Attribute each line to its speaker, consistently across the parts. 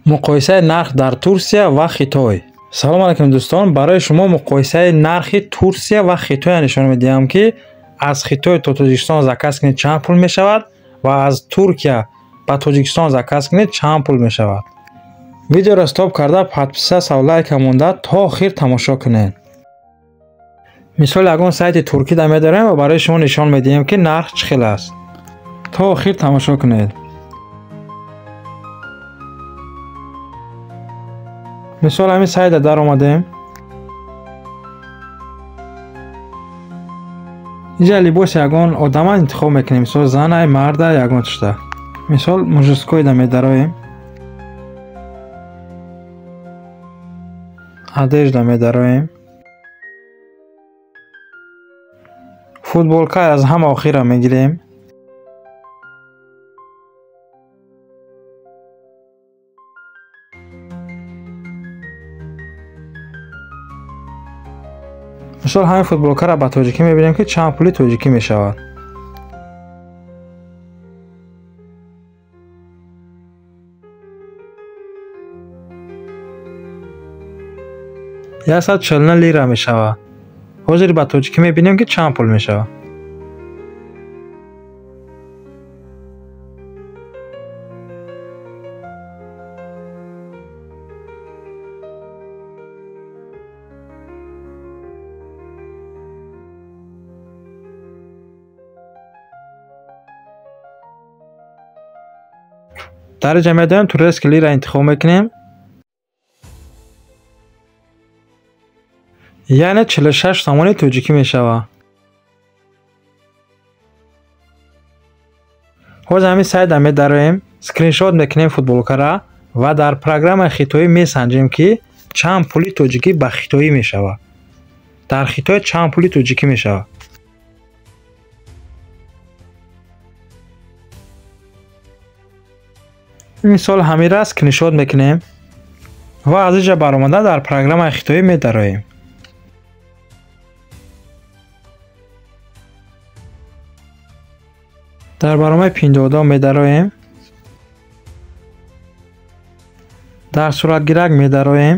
Speaker 1: Муқоисаи нарх дар Турсия ва Хитой. Салом алайкум дӯстон, барои шумо муқоисаи нархи Турсия ва Хитоя нишон медиҳам, ки аз Хитой то Тоҷикистон заказ кунед чанд пул мешавад ва аз Туркия ба Тоҷикистон заказ кунед чанд пул мешавад. Видеоро стоп карда, подписаться ва лайка монда то охир тамошо кунед. Мисол ягон сайти туркида медорем ва барои шумо нишон медиҳем, ки нарх чӣ хел аст. То охир тамошо кунед. Мисол ҳамин сайта даромадем. Инҷа либоси ягон одама интихоб мекунем. Мисол занай, марда, ягон чиза. Мисол мужскойда медароем. Одежда медароем. Футболка аз ҳама охира мегирем. Мисол ҳамин футболкаро ба тоҷикӣ мебинем, ки чанд пули тоҷикӣ мешавад. 149 лира мешавад. Ҳозир ба тоҷикӣ мебинем, ки чанд пул мешавад. Дар инҷа медоем турецкий лира интихоб мекунем. Яъне 46 сомони тоҷикӣ мешавад. Ҳозир ҳамин сайта медароем, скриншот мекунем футболкара ва дар программаи хитоӣ месанҷем, ки чанд пули тоҷикӣ ба хитоӣ мешавад. Дар Хитой чанд пули тоҷикӣ мешавад. Мисол ҳамира скриншот мекунем ва аз инҷа баромада дар программаи хитоӣ медароем. Дар барномаи Пиндодо медароем. Дар суратгирак медароем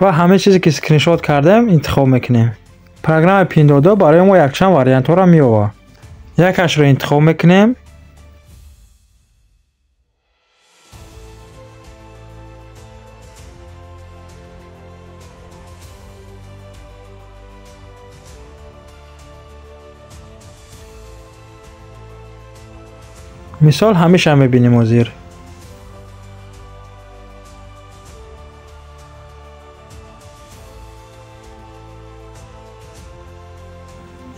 Speaker 1: ва ҳамаи чизе ки скриншот кардем интихоб мекунем. Программаи Пиндодо барои мо якчанд вариантҳоро меовард. Якашро интихоб мекунем. Мисол ҳамеша мебинем ҳозир.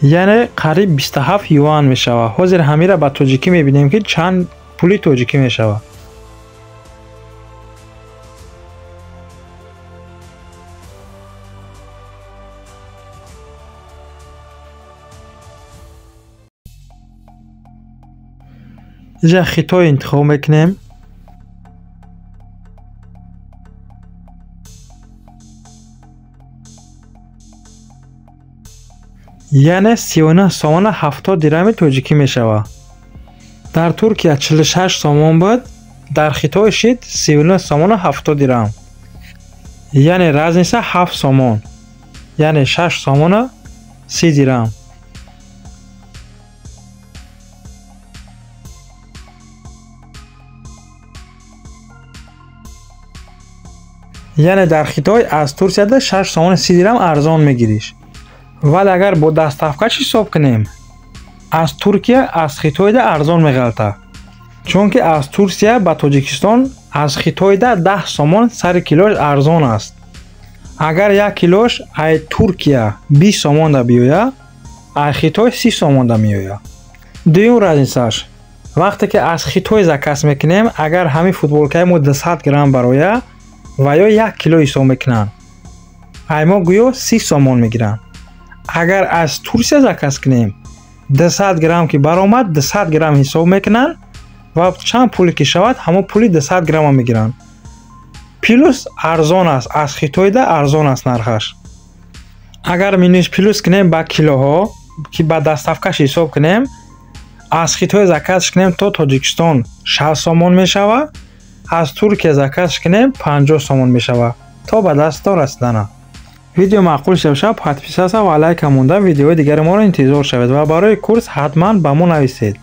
Speaker 1: Яъне қариб 27 юан мешавад. Ҳозир ҳамира ба тоҷикӣ мебинем, ки чанд пули тоҷикӣ мешавад. Инҷа Хитой интихоб мекунем. Яъне 39 сомона 70 дирами тоҷикӣ мешавад. Дар Туркия 46 сомон буд, дар Хитой шид 39 сомона 70 дирам. Яъне разница 7 сомон. Яъне 6 сомона 30 дирам. Яъне дар Хитой аз Турсияда 6 сомона 30 дирам арзон мегириш. Вале агар бо доставкаш ҳисоб кунем, аз Туркия аз Хитойда арзон меғалта. Чунки аз Турсия ба Тоҷикистон аз Хитойда 10 сомон сари килош арзон аст. Агар як килош ай Туркия 20 сомонда биёяд, ай Хитой 30 сомонда меояд. Дуюм разницаш, вақте ки аз Хитой заказ мекунем, агар ҳамин футболкаи мо 200 грамм барояд ва ё 1 кило ҳисоб мекунанд, ай мо гӯё 30 сомон мегиранд. Агар аз Турсия заказ кунем, 200 грамм ки баромад, 200 грамм ҳисоб мекунанд ва чанд пуле ки шавад, ҳамон пули 200 грамма мегиранд. Плюс арзон аст, аз Хитойда арзон аст нархаш. Агар минус плюс кунем ба килоҳо, ки ба доставкаш ҳисоб кунем, Аз Хитой заказ кунем, то Тоҷикистон 60 сомон мешавад, аз Туркия заказ кунем, 50 сомон мешавад то ба дастто расидана. Видео маъқул шавад, подписаться ва лайка монда, видеои дигари моро интизор шавед ва барои курс ҳатман ба мо нависед.